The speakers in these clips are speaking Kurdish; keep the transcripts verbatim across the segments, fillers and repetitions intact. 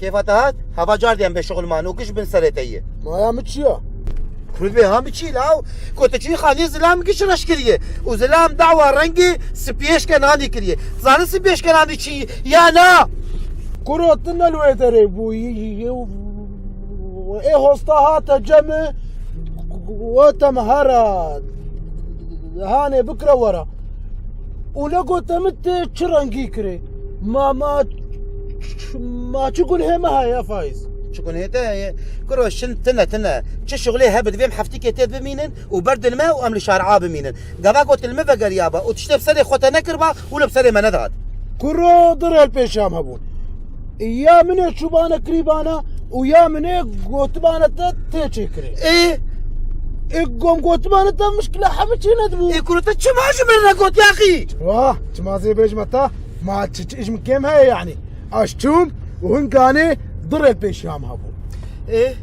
Heva te hat, heva car diyan bê şixul man û giş bin serê te ye. Maya min çi ya? Kurut bê ha min çi law? Ko te çi xanî zilam giş reş kiriye. Û zilam dawa rengê spiyêşke nanî kiriye. Zanî spiyêşke nanî çi ya na? Kuro tu ne li wê derê bûyî. Ê hosta hate cem e, we te me here hanê bikire were. Û negote min tê çi rengî kirê. Ma, ma, ma çi gunhê me heye Faiz? Çi gunhê te heye? Kuro şin tine tine. Çi şixulê hebe divê em heftîkê tê bimînin û berdin me û em li şara bimînin. Gava gotin min vegeriyaba û tiştê bi serê xwe te nekirba û li bi serê me nedihat. Kuro du rê li pêşiya me hebûn. Ya min ê çûbane kirîbana û ya min ê gotibane te tê çêkirê. Ê? Ê gom gotibane te mişkile hebe çê nedibû. Ê kuro te çima ji min re got yaxî? Wah, çima zê bêjme te? Ma çi, çi iş min kêm heye yanî? Ez çûm û hinganê du rê li pêşiya me hebû. Ê?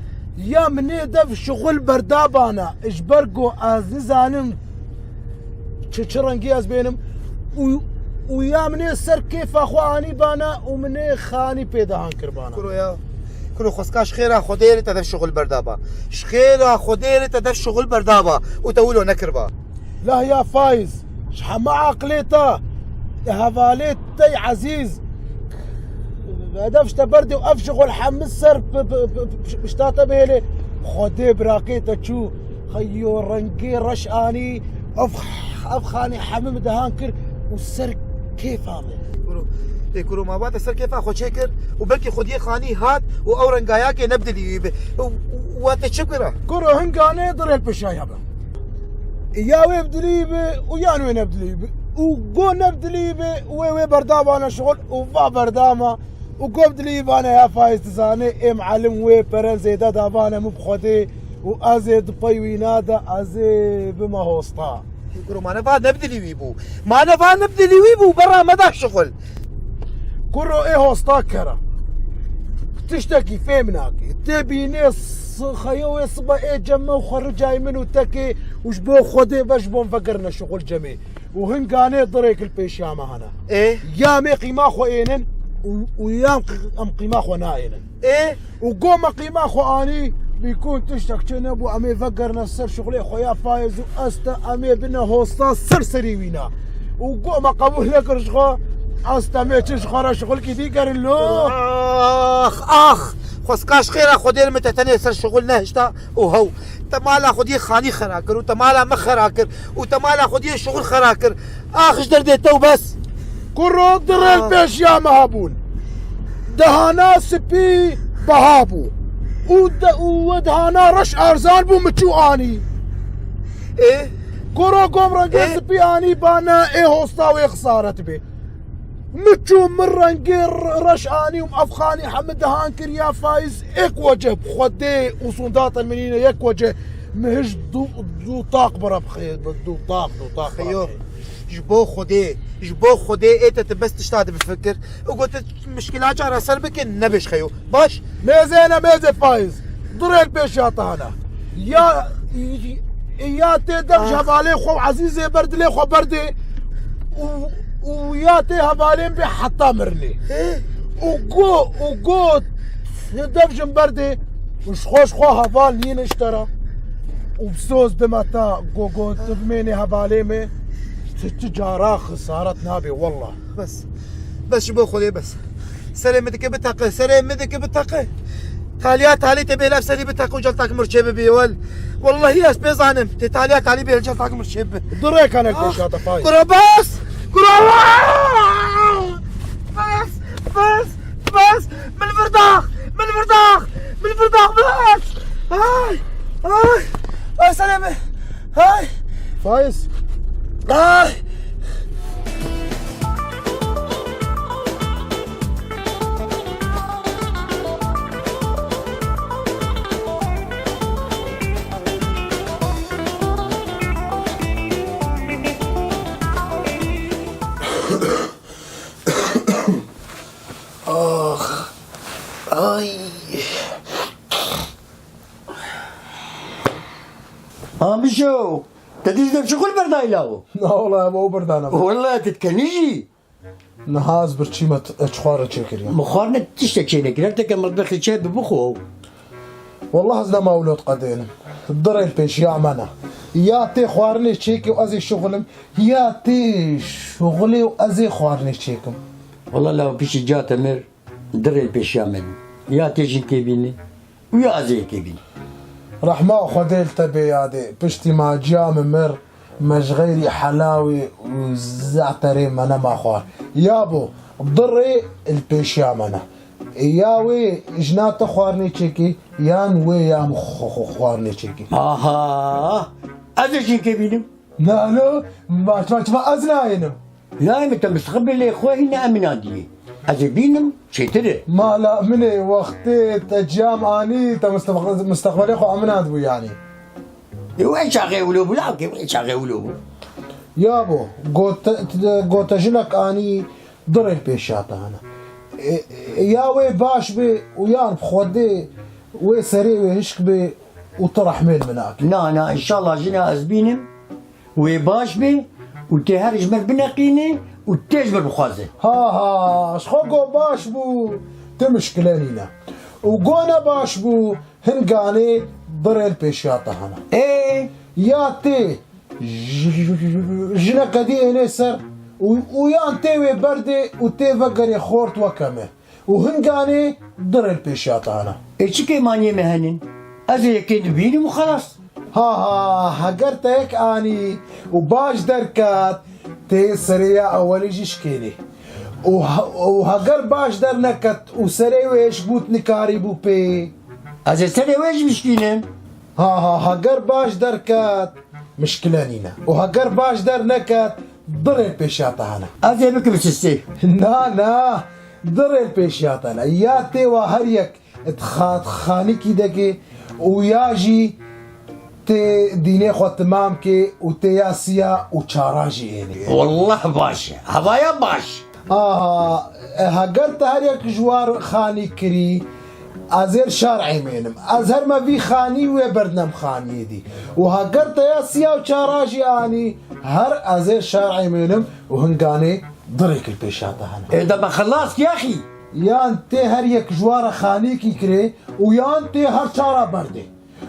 Ya min ê dev şixul berdabana, ji ber ku ez nizanim çi, çi rengî ez bênim û, û ya min ê ser kêfa xwe anîbana û min ê xanî pê dehan kirbana. Kuro ya, kuro xwezka ji xêra Xwedê re te dev şixul berdaba. Ji xêra Xwedê re te dev şixul berdaba û te wilo nekirba. Lah ya Faiz, ji heme aqilê te, hevalê te ezîz, hedef ji te berdê û ev şixul hemî ser p-, p-, p-, p-, pişta te bihêlê. Xwedê biraqê te çû, xeyo rengê reş anî, ev, ev xanî hemî min dehan kir û ser kêfa min. Kuro, ê kuro ma va te ser kêfa xwe çêkir û belkî xwediyê xanî hat û ew rengayakê ne bi dilî wî bi. Û, û, û te çi kira? Kuro hinganê du rê li pêşiya ya be. Ya wê bi dilî bi û yan wê ne bi dilî bi. Û go ne bi dilî bi, wê, wê berdavane şixul û va berdama. Û go bi dilî vane ya Faiz dizane, ê mialim wê pere zêde davane min bi Xwedê û ez ê di pey wîna de ez ê bime hosta. Kuro ma ne va ne bi dilî wî bû. Ma ne va ne bi dilî wî bû, berra me da şixul. Kuro ê hosta kera. Tiştekî fêm nake. Tê bînê s-, xeyo wê sibe ê cem me û xwe ricayê min û tekê û ji bo Xwedê ve ji bo min vegirine şixul cemê. Û hinganê dirêk li pêşiya me hene. Ê? Ya em ê qîma xwe ênin û, û ya em qî-, em qîma xwe naênin. Ê? Û go me qîma xwe anî, bîkûn tiştek çê nebû, em ê vegerine ser şixulê xwe ya Faiz û ez te em ê bine hosta ser serî wîna. Û go me qebûl nekir ji xwe, ez te em ê çi ji xwe re şixulkî dî gerin lo. Ax, ax! Xwezka ji xêra Xwedê re min te tenê ser şixul nehişta û hew. Te mala Xwediyê xanî xera kir û te mala me xera kir û te mala Xwediyê şixul xera kir. Ax ji derdê te û bes. Kuro du rê li Ah. pêşiya me hebûn. Dehana spî beha bû. Û de, û we dehana reş erzan bû, min çû anî. Ê? Kuro gom rengê Ê? spî anî bana ê hosta wê xisaret bê. Min çû min rengê r-, reş anî û ev xanî hemî dehan kir ya Faiz êk weceh bi Xwedê û sûndata min nîne yek weceh min hiş du, du taq bira bi xê-, du taq, du taq bira Xeyo. bi xê. Ji bo Xwedê, ji bo Xwedê ê te tu bes tişta dibifikir. Û got, mişkila cara ser bikin, nebêj xeyo. Baş? Mêze ne mêze Faiz. Du rê li pêşiya te hene. Ya, ya tê dev ji Ah. hevalê xwe û ezîzê ber dilê xwe berdê û, û ya tê hevalên bê heta mirinê. He? Û go, û go dev jin berdê û ji xwe, ji xwe heval nînin ji te re. Û bi soz dime te go, go tu bimênê hevalê me, tu, tu cara xisaret nabê, wallah. Bes. Bes ji bo Xwedê bes. Serê min dike biteqe, serê min dike biteqe. Taliya talî te bê lev serî biteqe û celtak mir çê bibî wel. Wellahî ez pê zanim. Tê taliya talî bê celtak mir çê bibi. Du rê hene Ah, pêşiya te Faiz. Kuro bes! Kuro! Bes! Bes! Bes! Min vir dax! Min vir dax! Min vir dax! Bes! Ay! Ay! Ay serê min! Ay! Faiz. Ay! Ax. Ay. Amşo, te dîs dev şixul berdayî lawo? Na wala, ev ew berdana. Wala, te dikenî jî. Niha ez birçî me t-, çixwarin çêkiriye. Min xwarin tiştek çênekir. Her teke metbexê çay bi bixwe. Wallah ez nema wilo diqedênim. Dirê li pêşiya me ne. Ya tê xwarinê çêkê û ez ê şixulim, ya tê şixulê û ez ê xwarinê çêkim. Wallah law piştî ca te mir, dirê li pêşiya me bî. Ya tê jinkê bînî û ya ez ê yekê bînî. Rehma Xwedê li te bê yadê. Piştî ma ciya min mir, me ji xeyrî helawê û ze'terê me nema xwar. Yabo, dirê li pêşiya me ne. Ya wê jina te xwarinê çêkê, yan wê ya min xwe, xwe xwarinê çêkê. Aha! Ez ê jinkê bînim. Nano, ma çima, çima ez nayênim? Nayê min, te misteqbilê xwe hîne emîna diyê. Ez ê bînim, çêtir e. Mala min ê, wextê te ciyam anî, te misteq-, misteqbilê xwe emîna dibû yanî. Ê, wê çaxê wilo bû, lawkê, wê çaxê wilo bû. Yabo, gote, gote jinek anî, dirê li pêşiya te hene. E, e, ya wê baş bê û yan bi Xwedê wê serê wê hişk bê û tu rehmê li min akî. Na, na, înşallah jina ez bînim, wê baş bê û tê her ji min bineqîne û tê ji min bixwaze. Ha, ha, ji xwe go baş bû, tu mişkile nîne. Û go ne baş bû, hinganê dirê li pêşiya te hene. Ê? Ya tê J-, j-, j-, j-, jineke dî ênê ser û, û yan tê wê berdê û tê vegerê xort weke me û hinganê dirê li pêşiya te hene. Ê çi kêmaniyê me henin? Ez ê yekê dibînim û xelas. Ha ha, heger te yek anî û baş derket, tê serê ya ewelî jî şikênê. Û he-, û heger baş derneket û serê wê hişk bû, tu nikarî bû pê. Ez ê serê wê jî bişkînim. Ha ha, heger baş derket, mişkile nîne. Û heger baş derneket, dirê pêşiya te hene. Ez ê bikim sistê. Na, na, dirê pêşiya te hene. Ya tê wa her yek di xa-, xanîkî de kê û ya jî tê dînê xwe timam kê û tê ya siya û çara jî ênê. Wallah baş e. Hevaya baş. Aha, e, heger te her yek ji war xanî kirî, ez ê li şar'ê mênim. Ez her me vî xanî wê berdinem xaniyê dî. Û heger te ya siya û çara jî anî, her ez ê li şar'ê mênim û hinganê dirêk li pêşa te hene. Ê de me xelas yaxî. Yan tê her yek ji wara xanîkî kirê û yan tê her çara berdê.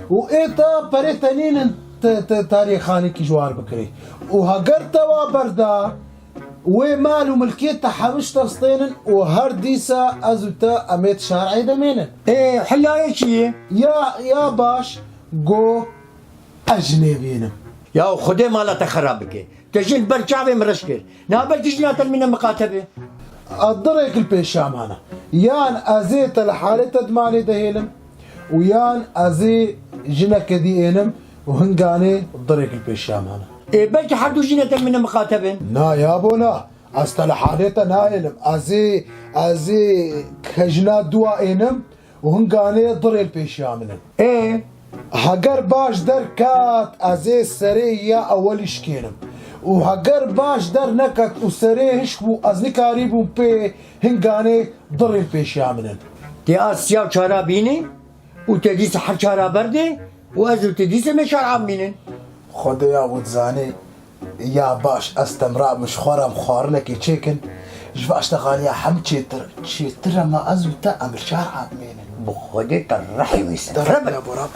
Û ê te perê te nînin te, te tarê xanîkî ji war bikirê. Û heger te wa berda, wê mal û milkê te hemî ji te stênin û her dîsa ez û te em ê di şar'ê de mênin. Ê, hilayê çi ye? Ya, ya baş, go ez jinê bînim. Ya Xwedê mala te xerab bike. Te jin ber çavê min reş kir. Na belkî jina te mîne miqate be. A dirêk li pêşa mane. Yan ez ê te li halê te di malê de hêlim û yan ez ê jineke dî ênim û hinganê dirêk li pêşa mane. Ê, belkî her du jine te mîne miqate bin. Na yabo na. Ez te li halê te nahêlim. Ez ê, ez ê kejna dua ênim û hinganê dirê li pêşiya min in. Ê? Heger baş derket, ez ê serê ya ewelî şikênim. Û heger baş derneket û serê hişk bû, ez nikarîbûm pê, hinganê dirê li pêşiya min in. Tê a siya û çara bînî û te dîsa her çara berdê û ez û te dîsa me şar amînin. Xwedê ya we dizanê. Ya baş, ez te mirabim, ji xwe re em xwarinekê çêkin. Ji va ji te xaniya hem çêtir, çêtir e ma ez û te em li şar amênin. Bi Xwedê te rehê wî ser. Te rehê wî ser.